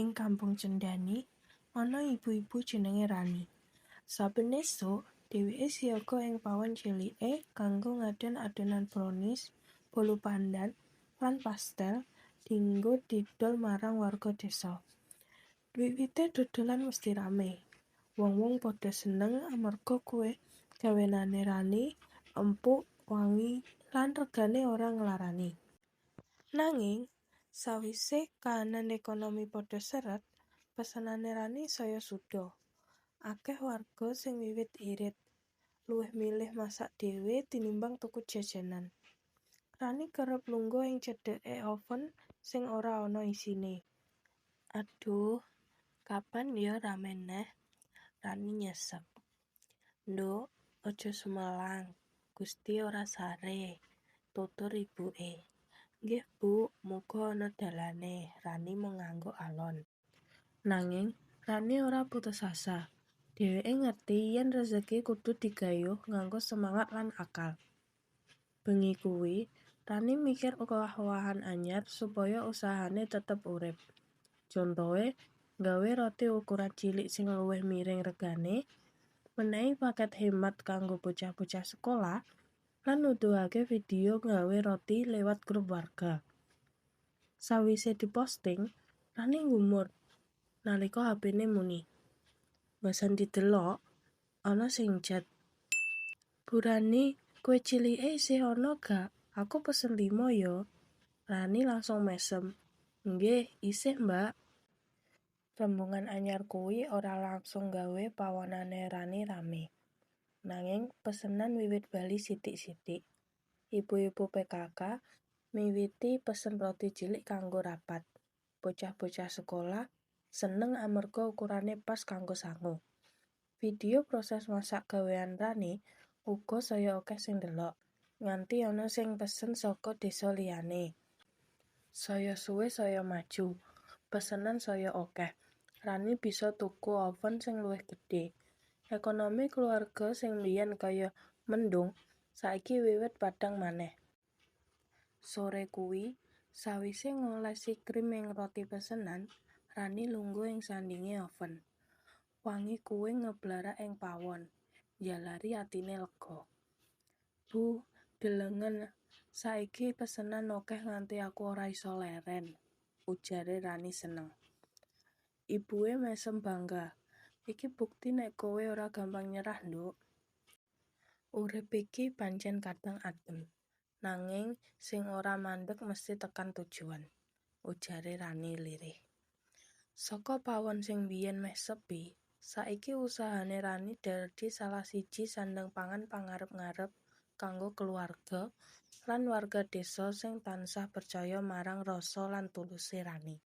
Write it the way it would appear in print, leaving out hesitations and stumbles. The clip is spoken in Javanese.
Ing Kampung Cendani, ana ibu-ibu jenenge Rani. Saben esuk, dheweke siaga ing pawon cilike kanggo ngadon adonan brownies, bolu pandan, lan pastel dinggo didol marang warga desa. Wiwite dodolan mesti rame. Wong-wong padha seneng amarga kue gawenane Rani empuk, wangi, lan regane ora nglarani. Nanging, sawise kahanan ekonomi padha seret, pesenane Rani saya suda. Akeh warga sing wiwit irit, luwih milih masak dhewe tinimbang tuku jajanan. Rani kerep lungguh ing cedhake oven sing ora ana isine. "Aduh, kapan ya rame neh?" Rani nyesek. "Nduk, aja sumelang, Gusti ora sare," tutur ibuke. "Nggih, Bu, muga ana dalane," Rani mung ngangguk alon. Nanging Rani ora putus asa. Dheweke ngerti yen rejeki kudu digayuh nganggo semangat lan akal. Bengi kuwi, Rani mikir owah-owahan anyar supaya usahane tetep urip. Contohe, nggawe roti ukuran cilik sing luwih miring regane, menehi paket hemat kanggo bocah-bocah sekolah, lan nuduhake video nggawe roti lewat grup warga. Sawise diposting, Rani nggumur nalika hapene muni. Mbasan didelok, ana sing chat. "Bu Rani, kue cilike isih ana gak? Aku pesen lima ya." Rani langsung mesem. "Nggih, isih, Mbak." Rembungan anyar kuwi ora langsung nggawe pawonane Rani rame. Nanging pesenan wiwit bali sithik-sithik. Ibu-ibu PKK miwiti pesen roti cilik kanggo rapat. Bocah-bocah sekolah seneng amarga ukurane pas kanggo sangu. Video proses masak gawean Rani uga saya akeh sing ndelok, nganti ana sing pesen saka desa liyane. Saya suwe saya maju, pesenan saya akeh. Rani bisa tuku oven sing luwih gedhe. Ekonomi keluarga sing mbiyen kaya mendhung, saiki wiwit padhang maneh. Sore kuwi, sawise ngolesi krim ing roti pesenan, Rani lungguh ing sandinge oven. Wangi kue ngeblarak ing pawon, njalari atine lega. "Bu, delengen, saiki pesenan akeh nganti aku ora iso leren," ujare Rani seneng. Ibuke mesem bangga. "Iki bukti nek kowe ora gampang nyerah, Nduk. Urip iki pancen kadang adem, nanging sing ora mandeg mesti tekan tujuan," ujare Rani lirih. Saka pawon sing mbiyen meh sepi, saiki usahane Rani dadi salah siji sandang pangan pangarep-ngarep kanggo keluarga lan warga desa sing tansah percaya marang rasa lan tuluse Rani.